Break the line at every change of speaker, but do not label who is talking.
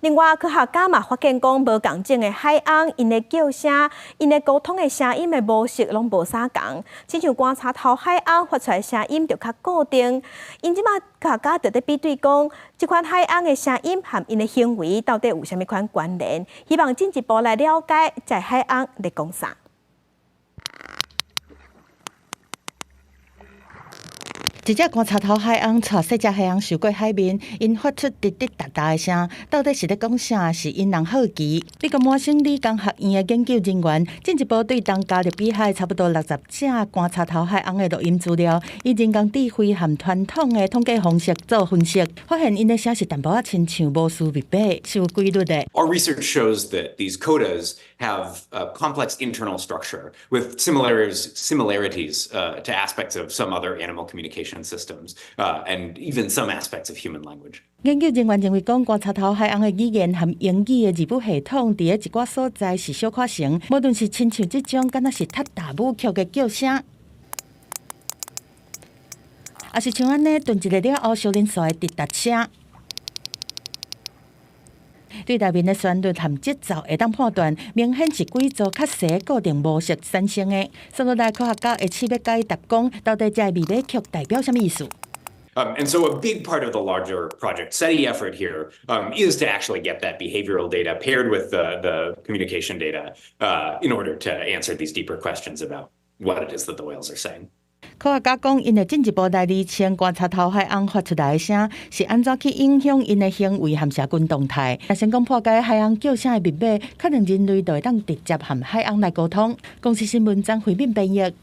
另外，科學家嘛發現講，無仝種的海鶯，𪜶的叫聲、𪜶的溝通的聲音的模式攏無啥仝。親像觀察頭海鶯發出來聲音就較固定。𪜶這馬科學家就佇比對講，這款海鶯的聲音和𪜶的行為到底有啥物款關聯？希望進一步來了解這海鶯咧講啥。
一隻觀察頭海鶯帶細隻海鶯游過海面，𪜶發出滴滴答答的聲，到底是咧講啥？是引人好奇。美國麻省理工學院的研究人員進一步對東加勒比海差不多60隻觀察頭海鶯的錄音資料，以人工智慧和傳統的統計方式做分析，發現𪜶的聲是淡薄仔親像摩斯密碼，是有規律的。
Our research shows that these codas have a complex internal structure with similarities to aspects of some other animal communication systems and even some aspects of human language.
研究人員認為，講觀察頭海鶯的語言和英語的字母系統，佇咧一寡所在是小可成，無論是親像這種，敢若是踢踏舞曲的叫聲，抑是像按呢頓一下了後相連續的滴答聲。對內面的旋律和節奏會當判斷，明顯是幾組較細固定模式產生的。所以來科學家會試欲解答講，到底這個密碼曲代表啥物意思？
And so a big part of the larger Project SETI effort here is to actually get that behavioral data paired with the communication data in order to answer these deeper questions about what it is that the whales are saying.
科學家講，𪜶會進一步來釐清觀察頭海鶯發出來的聲是按怎去影響𪜶的行為和社群動態。若成功破解海鶯叫聲的密碼，可能人類就會當直接和海鶯來溝通。公視新聞張惠敏編譯。